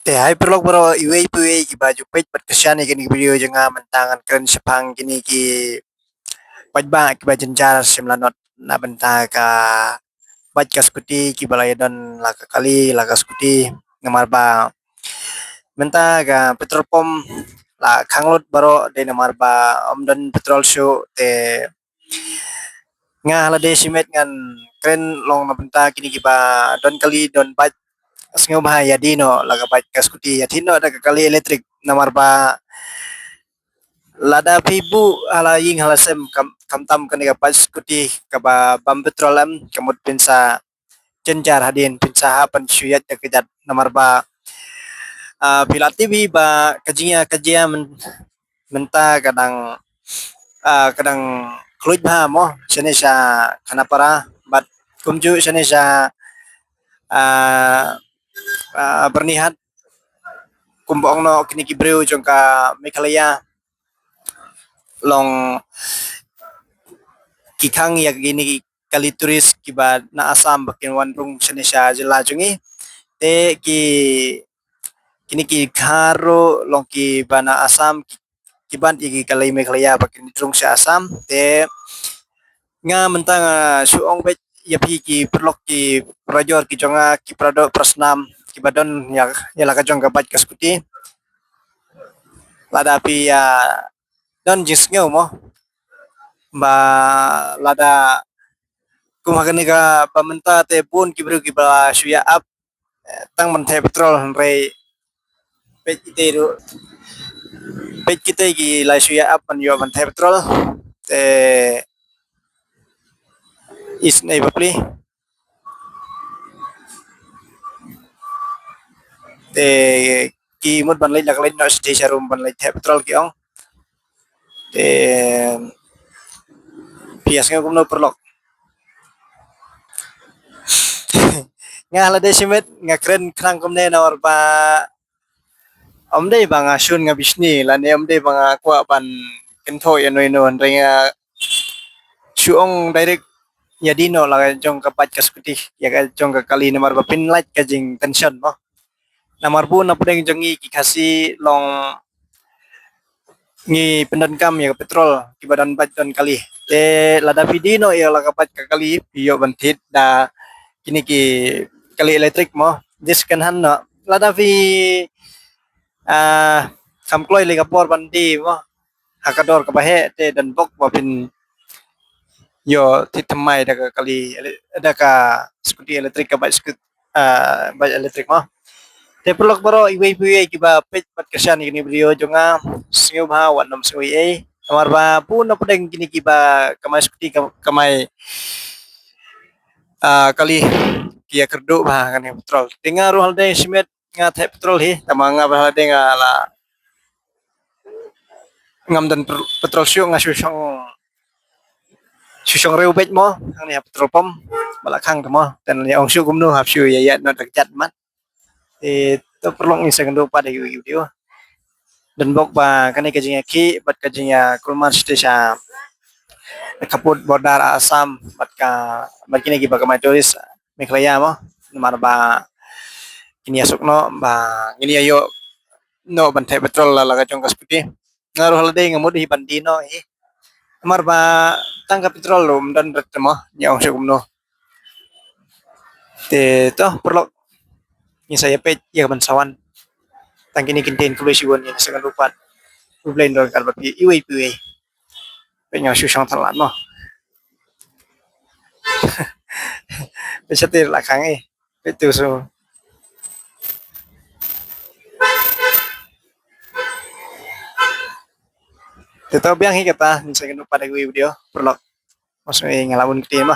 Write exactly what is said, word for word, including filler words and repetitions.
Te hai paralok baroh, iwei pa iwei kiba ju peit bad kyrshan ïa kine ki video jong nga, mynta ngan kren shaphang kine ki paidbah kiba jynjar shim lanot na bynta ka bike ka scooty, kiba la ïadon la ka kali la ka scooty. Namar ba mynta ka petrol pump la khang lut baroh, dei namar ba ym don petrol shuh. Te nga ha lade shimet ngan kren long na bynta kine kiba don kali, don bike. Sngewbha ïa die noh la ka bike ka scooty, ïa thied noh da ka kali elektrik. Namar ba lada phi buh ha la ïing ha la sem, kham, khamtam kane ka bike scooty kaba bam petrol em, ka mut phin sa jynjar hadien, phin sa hap ban shu ïaid da kjat. Namar ba, ah, phi la tip hi ba ka jingïa ka jia myn-, mynta ka dang, ah, ka dang khluit bha mo, shane sha Khanapara bad kumjuh shane sha, ah, ah, Byrnihat, kumba ong noh kine ki briew jong ka Meghalaya long ki khang ïa kine ki kali tourist kiba na Assam ba kin wan rung shane sha jylla jong ngi. Te ki, kine ki Garo long kiba na Assam ki, ki ban ïa ki kali Meghalaya ba kin rung sha Assam. Te nga mynta nga shu ong beit ïa phi ki paralok, ki parajor ki jong nga, ki paradoh parasnam kiba don ïa, ïa la ka jong ka bike ka scooty. Lada phi, ah, don jingsngew mo, ba lada kum ha kane kaba mynta te bun ki briew kiba shu ïa ap, eh, tang ban theh petrol, hynrei peit kitei ruh, peit kitei ki la shu ïa ap ban ïoh ban theh petrol. Te isynei bapli. Te ki mut ban leit la ka leit noh shatei sharum ban leit theh petrol ki ong. Te phi ïa sngew kumno paralok? Nga ha lade shimet nga kren khnang kumne namar ba ym dei ba nga shun nga bishni lane ym dei ba nga kwah ban kynthoh ïa no ïa no, hynrei nga shu ong direct, ïa die noh la ka jong ka bike ka scooty, ïa ka jong ka kali, namar ba phin lait ka jingtension mo. Namar bun na pdeng jong ngi ki Khasi long ngi pyndonkam ïa ka petrol kiba don bike don kali. Te lada phi die noh ïa la ka bike ka kali, phi ïoh ban thied da kine ki kali elektrik mo, die second hand noh. Lada phi, ah, kham kloi lei ka por ban die mo ha ka dor kaba heh, te don bok ba phin ïoh thied thymmai da ka kali ele-, da ka scooty elektrik, ka bike scoot-, ah, bike elektrik mo. Te paralok baroh, iwei pa iwei kiba peit bad kyrshan ïa kine video jong nga, sngewbha wat nym sngew ei ei. Namar ba bun na pdeng kine kiba kamai scooty, kam-, kamai, ah, kali, ki ïa kyrduh bha kane petrol. Te nga ruh ha lade shimet nga theh petrol hi, tangba nga ba ha lade nga la ngam don per-, petrol shuh, nga shu shong, shu shong riew beit mo hangne ha petrol pump ba la khang te mo. Te ngan ïa ong shuh kumno, hap shu ïa ïaid noh da kjat mat. Te to paralok, ngin sa ïakynduh pat ha ïa ki video. Don bok ba kane ka jingïakhih bad ka jingïakulmar shatei sha khappud border Assam bad ka, bad kine kiba kamai tourist Meghalaya mo. Namar ba kin ïasuk noh ba ngin ïa ïoh noh ban theh petrol la, la ka jong ka scooty. Nga ruh ha lade nga mut hi ban die noh hi. Namar ba tang ka petrol ruh ym don rit te mo, ïa ong shuh kumno. Te to paralok, ngin sa ïa peit ïa ka ban sa wan. Tang kine ki ktien khublei shibun, ngin sa ïakynduh pat. U Blei un don ryngkat bad phi iwei pa iwei. Peit nga shu shong thalat mo. Peit shatei la khang eh. Peit tu shu. Te to biang hi kata, ngin sa ïakynduh pat ha kawei ka video paralok. Mos nga la bun ktien mo.